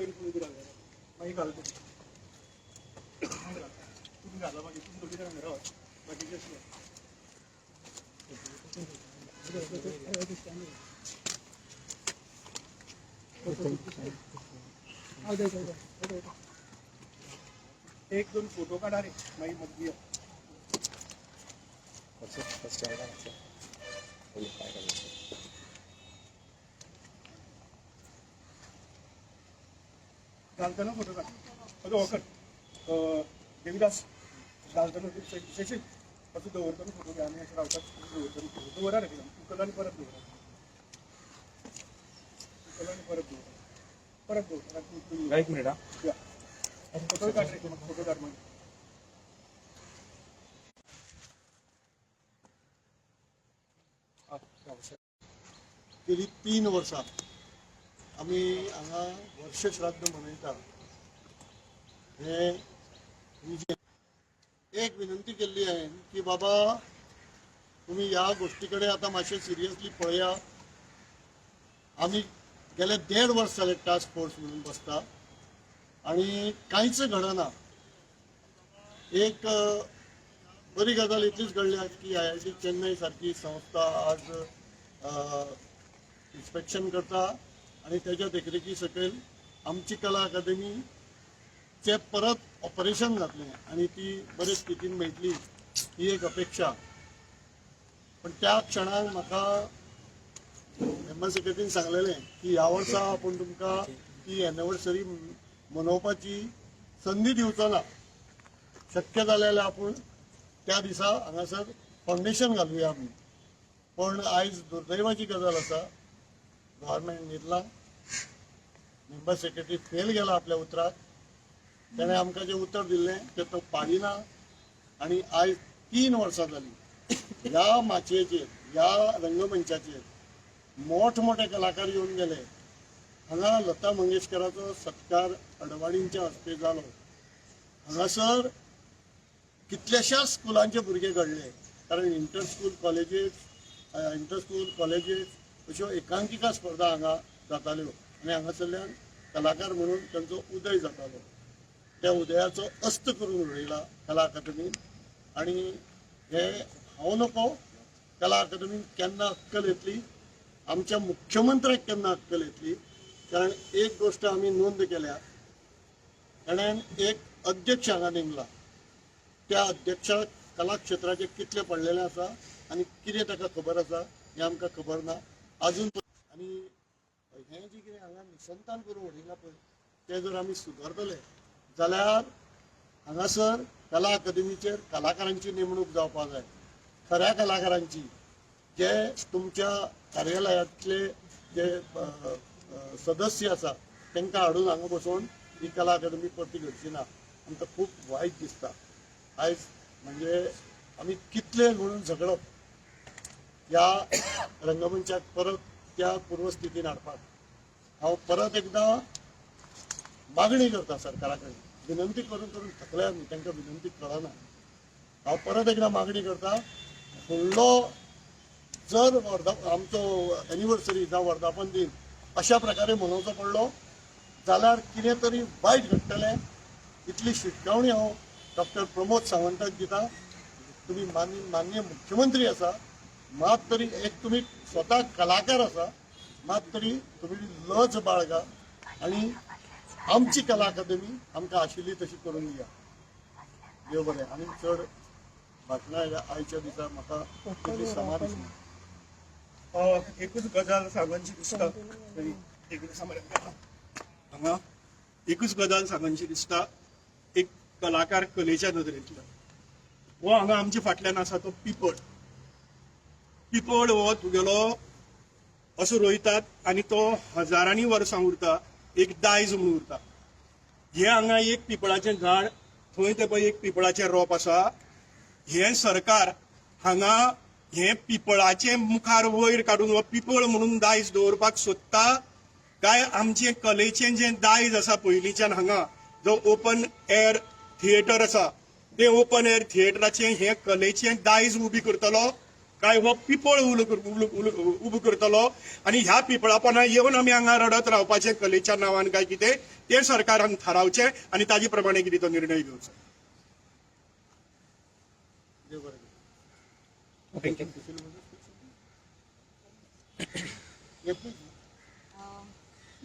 मागीर उबी रावया, मागीर घाल तुमी, तुमी घाला, मागीर तुमी दोगी जाणां रावात, बाकीचे आसले. एक दोन फोटो काडा रे, मागीर मग दिया. घालताना फोटो काड. हो कर, देविदास, घालताना शशी असो दवरताना फोटो घे. आमी अशें रावतात, दवरताना फोटो दवरा रे. उखल आनी परत दवरा, उखल आनी परत दवरा, परत दवरा. एक मिनिट हा. फोटो काड रे, फोटो काड मागीर. गेली 3 वर्सां आमी हांगा वर्षश्राद्ध मनयता. हे एक विनंती केल्ली हांवें की बाबा, तुमी ह्या गोश्टी कडेन आतां मातशें सिरियसली पळया. आमी गेले 1.5 वर्स जाले टास्क फोर्स म्हणून बसता आनी कांयच घडना. एक बरी गजाल इतलीच घडल्या की आयआयटी चेन्नय सारकी संस्था आज इन्स्पेक्शन करता आनी तेच्या देखरेखी सकयल आमची कला अकादमीचें परत ऑपरेशन जातलें आनी ती बरे स्थितीन मेळटली ही एक अपेक्षा. पण त्या क्षणाक म्हाका मेंबर सेक्रेटरीन सांगलेलें की ह्या वर्सा आपूण तुमकां ती एनिवर्सरी मनोवपाची संदी दिवचो ना, शक्य जालें जाल्यार आपूण त्या दिसा हांगासर फावंडेशन घालुया आमी. पण आयज दुर्दैवाची गजाल आसा, गव्हर्मेंट न्हिदला, मेंबर सेक्रेटरी फेल गेला आपल्या उतराक. तेणें आमकां जें उतर दिल्लें तें तो पाळिना आनी आयज 3 वर्सां जालीं, ह्या माचयेचेर, ह्या रंगमंचाचेर मोठ मोठे कलाकार येवन गेले. हांगा लता मंगेशकराचो सत्कार अडवाणींच्या हस्ते जालो. हांगासर कितल्याशाच स्कुलांचे भुरगे घडले, कारण inter school colleges, inter school colleges अश्यो एकांकिका स्पर्धा हांगा जाताल्यो आनी हांगासरल्यान कलाकार म्हणून तांचो उदय जातालो. त्या उदयाचो अस्त करून उडयला कला अकादमीन. आनी हे हांव नको, कला अकादमीन केन्ना अक्कल येतली, आमच्या मुख्यमंत्र्याक केन्ना अक्कल येतली? कारण एक गोश्ट आमी नोंद केल्या, ताणें एक अध्यक्ष हांगा नेमला. त्या अध्यक्षाक कला क्षेत्राचें कितलें पडलेलें आसा आनी कितें ताका खबर आसा हें आमकां खबर ना आजून. आनी हें जें कितें हांगा निसंतान करून उडयलां पळय, तें जर आमी सुदारतले जाल्यार हांगासर कला अकादमीचेर कलाकारांची नेमणूक जावपाक जाय, खऱ्या कलाकारांची, जे तुमच्या कार्यालयांतले जे अ, अ, सदस्य आसा तांकां हाडून हांगा बसोवन ही कला अकादमी परती घडची ना. आमकां खूब वायट दिसता आयज. म्हणजे आमी कितले म्हणून झगडप ह्या रंगमंचाक परत त्या पूर्वस्थितीन हाडपाक. हांव परत एकदां मागणी करता सरकारा कडेन, विनंती करून करून थकले आमी, तांकां विनंती कळना. हांव परत एकदां मागणी करता, फुडलो जर वर्धा आमचो एनिवर्सरी जावं वर्धापन दिन अशा प्रकारे मनोवचो पडलो जाल्यार कितें तरी वायट घडटलें, इतली शिटकावणी हांव डॉक्टर प्रमोद सावंताक दिता. तुमी मान्य माननीय मुख्यमंत्री आसा, मात तरी एक तुमी स्वता कलाकार आसा, मात तरी तुमी लज बाळगा आनी आमची कला अकादमी आमकां आशिल्ली तशी करून दिया. देव बरें. आनी चड भाशणां आयच्या दिसा म्हाका तितली समा दिसना. एकूच गजाल सांगनशी दिसता तरी एक दिसा हांगा एकूच गजाल सांगनशी दिसता. एक कलाकार कलेच्या नदरेंतल्यान, हो हांगा आमच्या फाटल्यान आसा तो पिपळ. पिपळ हो तुगेलो असो रोयतात आनी तो हजारांनी वर्सां उरता, एक दायज म्हणून उरता. हे हांगा एक पिपळाचें झाड, थंय ते पळय एक पिपळाचें रोप आसा. हें सरकार हांगा हें पिपळाचें मुखार वयर काडून हो पिपळ म्हणून दायज दवरपाक सोदता काय आमचें कलेचें जें दायज आसा पयलींच्यान, हांगा जो ओपन एअर थिएटर आसा, तें ओपन एअर थिएटराचें हें कलेचें दायज उबी करतलो? काय हो पिपळ उबो करतलो आनी ह्या पिपळा पोंदा येवन आमी हांगा रडत रावपाचें कलेच्या नांवान काय कितें तें सरकारान थारावचें आनी ताजे प्रमाणे कितें तो निर्णय घेवचो. देव बरें करूं. ओके.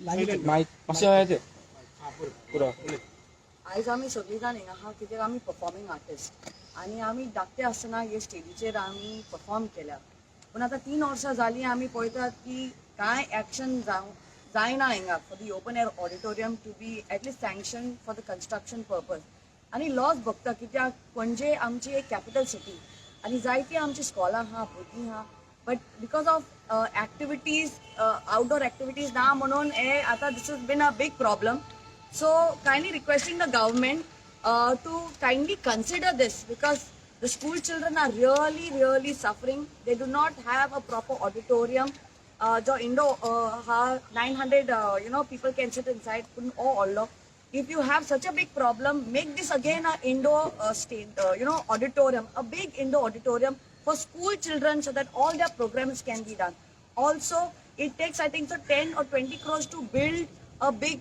मायक मातशें ते पुरो. आयज आमी सगळीं जाण हिंगा आहा कित्याक आमी परफॉर्मिंग आर्टिस्ट आनी आमी धाकटे आसतना हे स्टेजीचेर आमी परफॉर्म केल्या. पूण आतां 3 वर्सां जालीं आमी पळयतात की कांय एक्शन जावं जायना हिंगा for the open air auditorium to be at least sanction for the construction purpose. आनी लॉस भोगता कित्याक पणजे आमची एक कॅपिटल सिटी आनी जायतीं आमची स्कॉलां आहा, भुरगीं आहा, but because of activities, outdoor activities ना म्हणून हे आतां this is been a big problem. So kindly requesting the government to kindly consider this because the school children are really, really suffering. They do not have a proper auditorium. जो indoor हा 900 people can sit inside. पूण हो व्हडलो. If you have such a big problem, make this again a indoor state, auditorium, a big indoor auditorium for school children so that all their programs can be done. Also, it takes, I think, so 10 or 20 crores to build a big,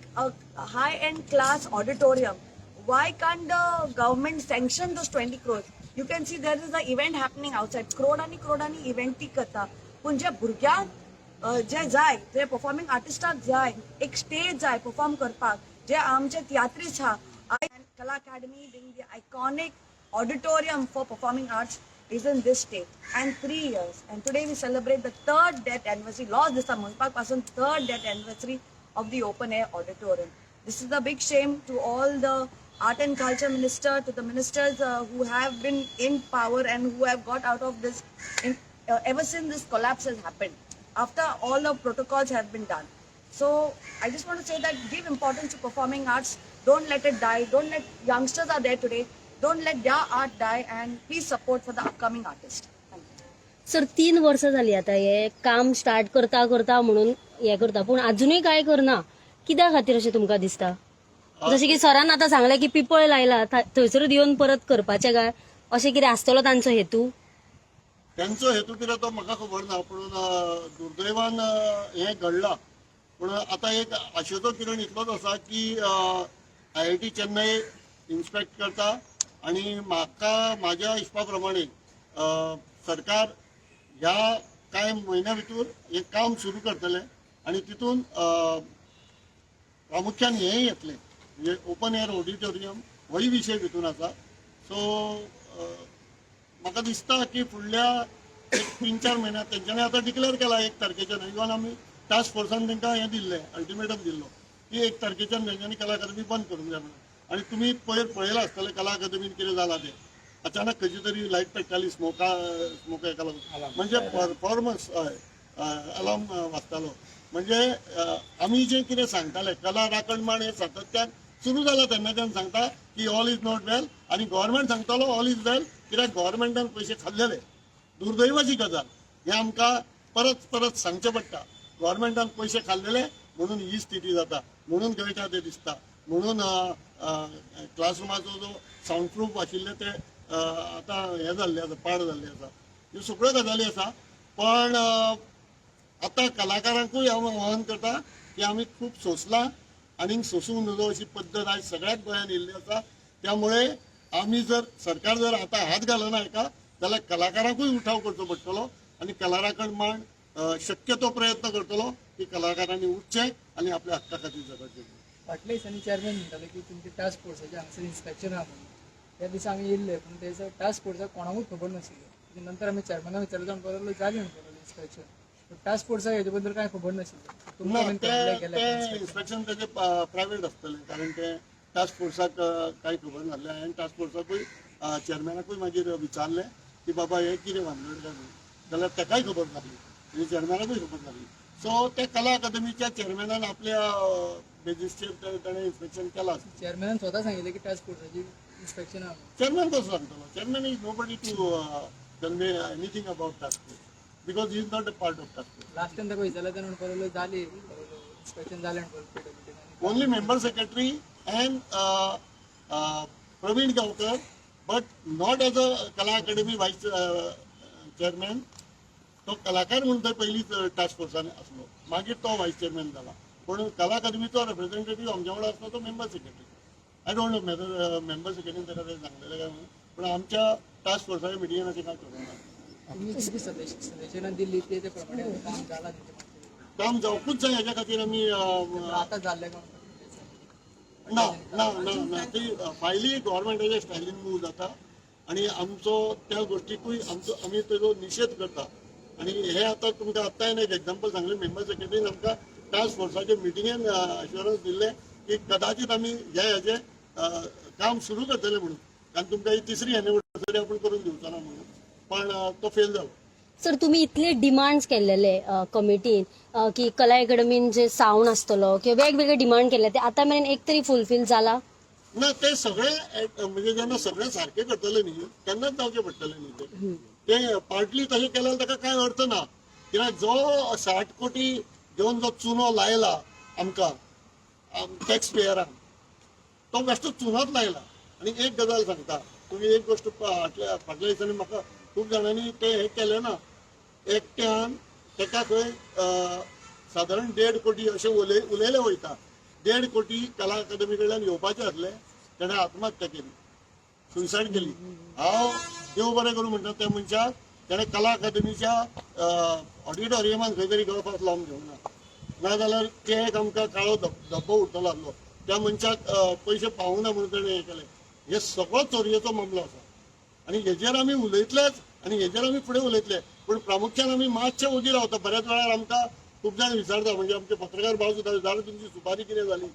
high-end class auditorium. Why can't the government sanction those 20 crores? You can see there is an event happening outside. क्रोडांनी क्रोडांनी event ती करता, पूण जे भुरग्यांक जे जाय, जे performing आर्टिस्टाक जाय, एक stage जाय perform करपाक, जे आमचे तियात्रीस आहा. कला अकादमी being the iconic auditorium for performing arts is in this state and 3 years and today we celebrate the third death anniversary, loss दिसा म्हणपाक पासून third death anniversary of the open air auditorium. This is a big shame to all the art and culture minister, to the ministers who have been in power and who have got out of this ever since this collapse has happened, after all the protocols have been done. So I just want to say that give importance to performing arts. Don't let it die. Don't let youngsters are there today. Don't let their art die, and please support for the upcoming artist. Thank you. Sir, 3 वर्सां जाली आतां हे काम start करता करता म्हणून हे करता, पूण अजुनूय कांय करना. कित्या खातीर अशें तुमकां दिसता? जशें की सरान आतां सांगलें की पिपळ लायला, थंयसरूच येवन परत करपाचें काय अशें कितें आसतलो तांचो हेतू? त्यांचो हेतू कितें तो म्हाका खबर ना, पूण दुर्दैवान हें घडलां. पूण आतां एक आशेचो किरण इतलोच आसा की आयआयटी चेन्नय इन्स्पेक्ट करता आनी म्हाका म्हाज्या हिसपा प्रमाणे सरकार ह्या कांय म्हयन्या भितर हें काम सुरू करतलें आनी तितून प्रामुख्यान हें येतलें, म्हणजे ओपन एअर ऑडिटोरियम होय विशय भितून आसा. सो म्हाका दिसता की फुडल्या एक 3-4 म्हयन्यात तेंच्यांनी आतां डिक्लेअर केला 1 तारखेच्यान. इवन आमी टास्क फोर्सान तांकां हें दिल्लें, अल्टिमेटम दिल्लो की 1 तारखेच्यान तेंच्यांनी कला अकादमी बंद करूंक जाय म्हणून. आनी तुमी पयर पळयलां आसतलें कला अकादमीन कितें जालां तें. अचानक खंयची तरी लायट पेट्टाली, स्मोका हेका लागून, म्हणजे परफॉर्मन्स हय अलार्म वाजतालो. म्हणजे आमी जें कितें सांगताले, कला राखण मांड हे सातत्यान सुरू जाला तेन्नाच्यान सांगता की ऑल is not वेल आनी गव्हर्मेंट सांगतालो ऑल is वेल, कित्याक गव्हर्मेंटान पयशे खाल्लेले. दुर्दैवाची गजाल, हें आमकां परत परत सांगचें पडटा. गव्हर्मेंटान पयशे खाल्लेले म्हणून ही स्थिती जाता, म्हणून गळटा तें दिसता, म्हणून क्लासरुमाचो जो सावंड प्रूफ आशिल्ले ते आतां हें जाल्लें आसा, पाड जाल्लें आसा. ह्यो सगळ्यो गजाली आसा. पण आतां कलाकारांकूय हांव आवाहन करता की आमी खूब सोंसलां आनीक सोंसूंक नजो अशी पद्दत आयज सगळ्याच गोंयांत येयल्ली आसा. त्यामुळे आमी जर सरकार जर आतां हात घालना हेका जाल्यार कलाकारांकूय उठाव करचो पडटलो आनी कला राखण मांड शक्य तो प्रयत्न करतलो की कलाकारांनी उठचें आनी आपल्या हक्का खातीर झगडचें. फाटल्या दिसांनी चेअरमॅन म्हणटाले की तुमचे टास्क फोर्साचे हांगसर इन्स्पेक्शन आहा म्हणून. त्या दिसा आमी येयल्ले, पूण ते दिसा टास्क फोर्साक कोणाकूच खबर नाशिल्लें. तेजे नंतर आमी चेअरमॅनाक विचारलें, तो म्हणपाक लागलो जालें म्हणपाक लागलो इन्स्पेक्शन, पूण टास्क फोर्साक हेजे बद्दल कांय खबर नाशिल्लें. ना. तुमकां ते केलें ते इन्स्पेक्शन? इन्स्पेक्शन तेजे प्रायवेट आसतलें, कारण ते टास्क फोर्साक कांय खबर नासलें. हांवें टास्क फोर्साकूय चेअरमॅनाकूय मागीर विचारलें की बाबा हें कितें भानगड काय म्हणून, जाल्यार ताकाय खबर नासली, म्हणजे चेअरमॅनाकूय खबर नासली. सो त्या कला अकादमीच्या चेअरमॅनान आपल्या बेजीसचेर ताणें इन्स्पेक्शन केलां. चेअरमॅनान स्वता सांगिल्लें की टास्क फोर्साची इन्स्पेक्शन आहा म्हणून. चेअरमॅन कसो सांगतलो? Chairman is nobody to convey anything about task force because he is not a part of task force. Last time ताका विचारलें तेन्ना म्हणपाक लागलो जाली इन्स्पेक्शन जालें म्हणपाक पीडब्ल्यूडीन. Only member secretary and Praveen Gaonkar, but not as a Kala Academy vice chairman. तो कलाकार म्हणून थंय पयलींच टास्क फोर्सान आसलो, मागीर तो वायस चेअरमॅन जाला. पूण कला अकादमीचो रिप्रेझेंटेटीव आमच्या वांगडा आसलो तो member secretary. I don't know member सेक्रेटरीन ताका तें सांगलेलें काय म्हणून, पूण आमच्या टास्क फोर्साच्या मिटिंगेन अशें कांय करूंक ना. तुमी जी सजेशनां दिल्ली ते ते प्रमाणे काम जालां तेंचें? काम जावपूच जाय हेच्या खातीर आमी आतां जाल्लें काय? ना ना ना ना, ती फायली गव्हर्मेंटाच्या स्टायलीन मूव जाता आनी आमचो त्या गोष्टीकूय आमचो आमी तेजो निशेध करता. आनी हे आतां तुमकां आत्तां एक एग्जाम्पल सांगलें, मेंबर सेक्रेटरीन आमकां टास्क फोर्साचे मिटिंगेन अश्योरन्स दिल्लें की कदाचित आमी हे हेजें काम सुरू करतले म्हणून, कारण तुमकां ही तिसरी एनिवर्सरी आपूण करून दिवचो ना म्हणून, पण तो फेल जालो. सर, तुम्ही इतले डिमांड्स केल्लेले कमिटीन की कला अकॅडमीन जे साऊंड आसतलो किंवा वेगवेगळे डिमांड केल्ले, ते आता मेरेन एक तरी फुलफिल जाला? ना, ते सगळे म्हणजे जेन्ना सगळे सारखे करतले न्ही तेन्नाच जावचें पडटलें न्ही. ते ते पार्टली तशें केल्यार ताका कांय अर्थ ना, कित्याक जो 60 कोटी घेवन जो चुनो लायला आमकां टॅक्स पेयरांक, तो बेश्टो चुनोच लायला. आनी एक गजाल सांगता तुमी, एक गोश्ट फाटल्या फाटल्या दिसांनी म्हाका खूब जाणांनी ते हे केलें ना. एकट्यान ताका खंय सादारण 1.5 कोटी अशें उलयले वयता, 1.5 कोटी कला अकादमी कडल्यान येवपाचे आसले, तेणें आत्महत्या केली, सुसायड केली. हांव देव बरें करूं म्हणटा त्या मनशाक, तेणें कला अकादमीच्या ऑडिटोरियमान खंय तरी गळफास लावन घेवंक ना, नाजाल्यार ते एक आमकां काळो धब्बो उरतलो आसलो. त्या मनशाक पयशे पावूंक ना म्हणून तेणें हें केलें. हे सगळो चोरयेचो मामलो आसा आनी हेजेर आमी उलयतलेच आनी हेजेर आमी फुडें उलयतले, पूण प्रामुख्यान आमी मातशे ओगी रावता. बऱ्याच वेळार आमकां खूब जाण विचारता, म्हणजे आमचे पत्रकार भाव सुद्दां विचारता, तुमची सुपारी कितें जाली?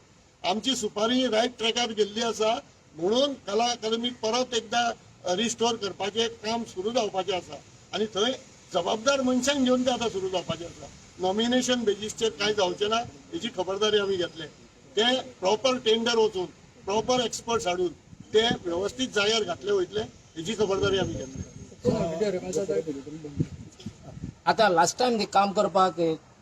आमची सुपारी रायट ट्रॅकार गेल्ली आसा म्हणून कला अकादमी परत एकदा रिस्टोर करपाचें काम सुरू जावपाचें आसा आनी थंय जबाबदार मनशांक घेवन तें आतां सुरू जावपाचें आसा. नॉमिनेशन बेजीसचेर कांय जावचें ना हेची खबरदारी आमी घेतले. ते प्रॉपर टेंडर वचून प्रॉपर एक्सपर्ट्स हाडून ते व्यवस्थीत जाग्यार घातले वयतले हेची खबरदारी आमी घेतली. ऑडिटोरियमाचो आता लास्ट टायम काम करपाक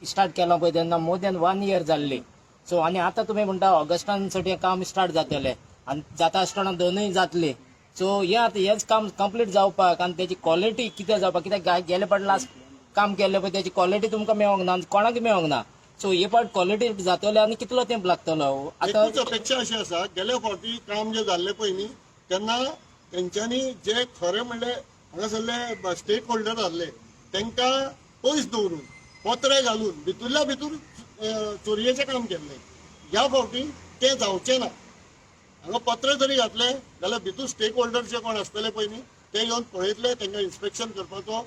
स्टार्ट केलां पळय तेन्ना मोर दॅन वन इयर जाल्ली. सो आनी आतां तुमी म्हणटा ऑगस्टान सगळें काम स्टार्ट जातलें आनी जाता आसतना दोनूय जातली. सो हें आतां हेंच काम कंप्लीट जावपाक आनी तेजी क्वॉलिटी कितें जावपाक, कित्याक गेले फावट लास्ट काम केल्लें पळय तेजी क्वॉलिटी तुमकां मेळोंक ना आनी कोणाक मेळोंक ना. सो हे फावट क्वॉलिटी जातले आनी कितलो तेंप लागतलो आतां? एकूच अपेक्षा अशी आसा, गेल्या फावटी काम जे जाल्लें पळय न्ही तेन्ना तेंच्यांनी जे खरें म्हणले हांगासरले स्टेक होल्डर आसले तांकां पयस दवरून पत्रे घालून भितरल्या भितर चोरयेचें काम केल्लें. ह्या फावटी तें जावचें ना. हांगा पत्रे जरी घातले जाल्यार भितूर स्टेक होल्डर जे कोण आसतले पळय न्ही ते येवन पळयतले, तांकां इन्स्पेक्शन करपाचो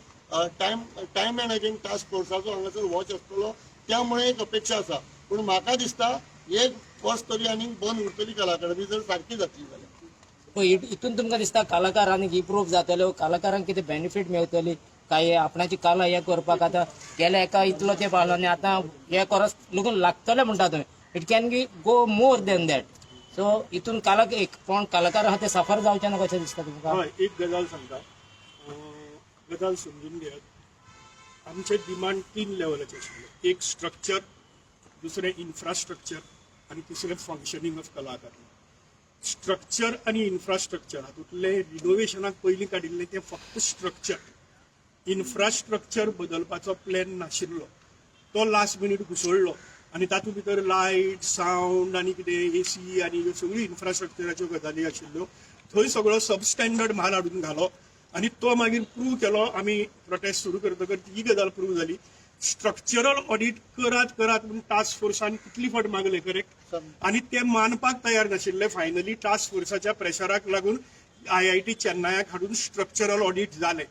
time time and again task फोर्साचो हांगासर वॉच आसतलो. त्यामुळे एक अपेक्षा आसा, पूण म्हाका दिसता एक वर्स तरी आनीक बंद उरतली कला अकादमी जर सारकी जातली जाल्यार. पळय, हितून तुमकां दिसता कलाकारांक इम्प्रूव जातलो, कलाकारांक कितें बेनिफीट मेळटली काय आपणाची कला हें करपाक? आतां गेल्या एका इतलो तेंप आसलो आनी आतां हे करस लागून लागतलें म्हणटा तुमी, it can be go more than that. So हितून कला एक कोण कलाकार आहा ते सफर जावचे ना कशें दिसता तुमकां? हय, एक गजाल सांगता, गजाल समजून घेयात. आमचे डिमांड तीन लेवलाचे आशिल्ले: एक स्ट्रक्चर, दुसरें इन्फ्रास्ट्रक्चर आनी तिसरें फंक्शनींग ऑफ कला अकादमी. स्ट्रक्चर आनी इन्फ्रास्ट्रक्चर हातूंतलें रिनोवेशनाक पयलीं काडिल्लें तें फक्त स्ट्रक्चर. इन्फ्रास्ट्रक्चर बदलपाचो प्लॅन नाशिल्लो, तो लास्ट मिनीट घुसळ्ळो आनी तातूंत भितर लायट, सावंड आनी कितें एसी आनी ह्यो सगळ्यो इन्फ्रास्ट्रक्चराच्यो गजाली आशिल्ल्यो. थंय सगळो सबस्टँडर्ड म्हाल हाडून घालो आनी तो मागीर प्रूव केलो. आमी प्रोटेस्ट सुरू करतकर ही गजाल प्रूव जाली. स्ट्रक्चरल ऑडिट करात करात म्हूण टास्क फोर्सान कितली फावट मागले, करेक्ट, आनी ते मानपाक तयार नाशिल्ले. फायनली टास्क फोर्साच्या प्रेशराक लागून आयआयटी चेन्नयाक हाडून स्ट्रक्चरल ऑडिट जालें.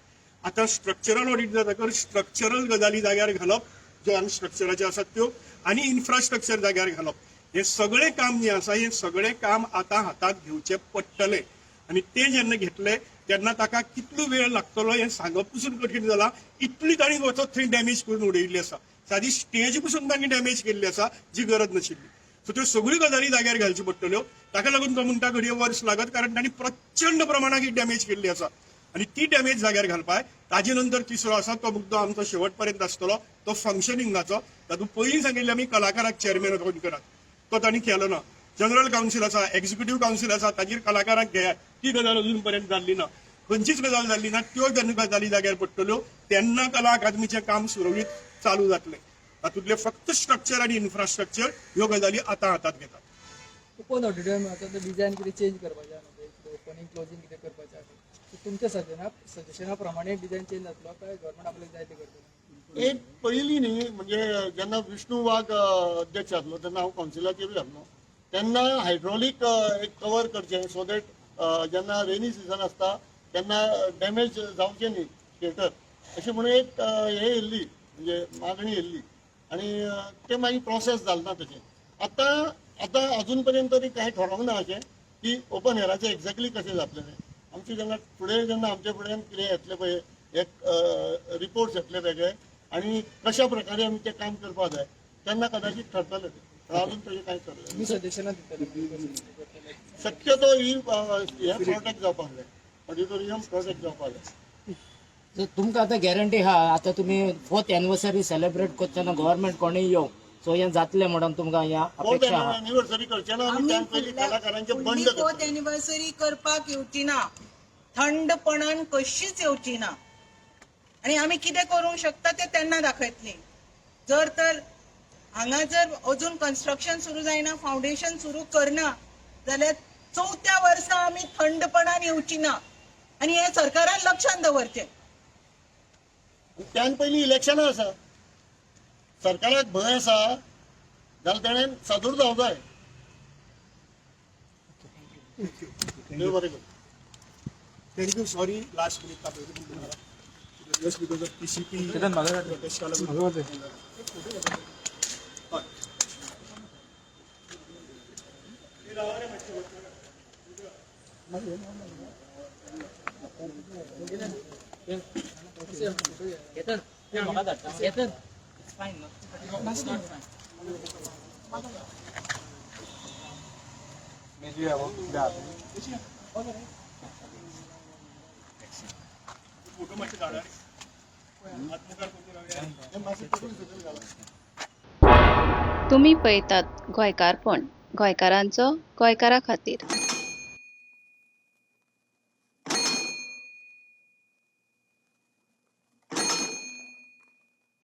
आतां स्ट्रक्चरल ऑडिट जातकर स्ट्रक्चरल गजाली जाग्यार घालप ज्यो अनस्ट्रक्चराच्यो आसात त्यो आनी इन्फ्रास्ट्रक्चर जाग्यार घालप, हें सगळें काम जें आसा हें सगळें काम आतां हातांत घेवचें पडटलें. आनी तें जेन्ना घेतलें तेन्ना ताका कितलो वेळ लागतलो हें सांगप पसून कठीण जालां. इतली तांणी वचत थंय डॅमेज करून उडयिल्ली आसा. सादी स्टेज पसून तांणी डॅमेज केल्ली आसा जी गरज नाशिल्ली. सो त्यो सगळ्यो गजाली जाग्यार घालच्यो पडटल्यो. ताका लागून तो म्हणटा घडये वर्स लागत, कारण तांणी प्रचंड प्रमाणात ही डॅमेज केल्ली आसा आनी ती डॅमेज जाग्यार घालपाक. ताजे नंतर तिसरो आसा तो मुद्दो आमचो शेवट पर्यंत आसतलो तो फंक्शनिंगाचो. तातूंत पयलीं सांगिल्लें आमी, कलाकाराक चेअरमॅन अपॉयंट करात, तो तांणी केलो ना. जनरल कावन्सील आसा, एक्झिक्युटीव कावन्सील आसा, ताजेर कलाकाराक घेयात, ती गजाल अजून पर्यंत जाल्ली ना. खंयचीच गजाल जाल्ली ना. त्यो जेन्ना गजाली जाग्यार पडटल्यो तेन्ना कला अकादमीचें काम सुरळीत चालू जातलें. तातूंतलें फक्त स्ट्रक्चर आनी इन्फ्रास्ट्रक्चर ह्यो गजाली आतां हातांत घेतात. ओपन ऑडिटोरियम आतां ते डिझायन कितें चेंज करपाचें आहा न्हू, ओपनिंग क्लोजींग कितें करपाचें आहा, सो तुमच्या सजेशना प्रमाणे डिझायन चेंज जातलो काय गव्हर्मेंट आपल्याक जाय तें करतलें? एक पयलीं न्ही, म्हणजे जेन्ना विष्णू वाघ अध्यक्ष आसलो तेन्ना हांव कावन्सिलाचेरूय आसलो, तेन्ना हायड्रोलीक एक कवर करचें सो that जेन्ना रेनी सिजन आसता तेन्ना डॅमेज जावचें न्ही थिएटर, अशें म्हणून एक हें येयल्ली, म्हणजे मागणी येयल्ली आनी तें मागीर प्रोसेस जालें ना तशें. आतां आतां अजून पर्यंत तरी कांय ठरोवंक ना अशें की ओपन एराचें एक्झॅक्टली कशें जातलें तें. आमचें जेन्ना फुडें जेन्ना आमचे फुड्यान कितें येतलें पळय, एक रिपोर्ट्स येतले वेगळे आनी कशा प्रकारे आमी तें काम करपाक जाय तेन्ना कदाचित ठरतलें तें, पण अजून तशें कांय ठरलें ना. तुमी सजेशनां दितले मागीर कशें कितें करतले? शक्यतो ही हें प्रोटेक्ट जावपाक जाय, ऑडिटोरियम प्रोटेक्ट जावपाक जाय. सो तुमकां आतां गॅरंटी आहा, आतां तुमी फोर्थ एनिवर्सरी सेलिब्रेट करतना गव्हर्मेंट कोणूय येवं, सो हें जातलें म्हणून तुमकां ह्या फोर्थ अपेक्षा आहा. एनिवर्सरी करचे ना आमी, आमी त्यान पयलीं कलाकारांचें बंद फुडली फोर्थ करतले. एनिवर्सरी करपाक येवची ना, थंडपणान कशीच येवची ना. आनी आमी कितें करूंक शकता तें तेन्ना दाखयतली. जर तर हांगा जर अजून कन्स्ट्रक्शन सुरू जायना, फावंडेशन सुरू करना जाल्यार चवथ्या वर्सा आमी थंडपणान येवची ना, आनी हें सरकारान लक्षांत दवरचें. त्यान पयलीं इलेक्शनां आसा, सरकाराक भंय आसा जाल्यार तेणें सादूर जावंक जाय. देव बरें करूं. Thank you. Sorry last minute तापयलें तुम्हाला, just because of TCP Protista लागून. हय. फोटो मातशे धाडा रे. हात मुखार करून रावया. हें मातशें पकडून सकयल घाला. तुमी पळयतात गोंयकारपण, गोंयकारांचो गोंयकारा खातीर.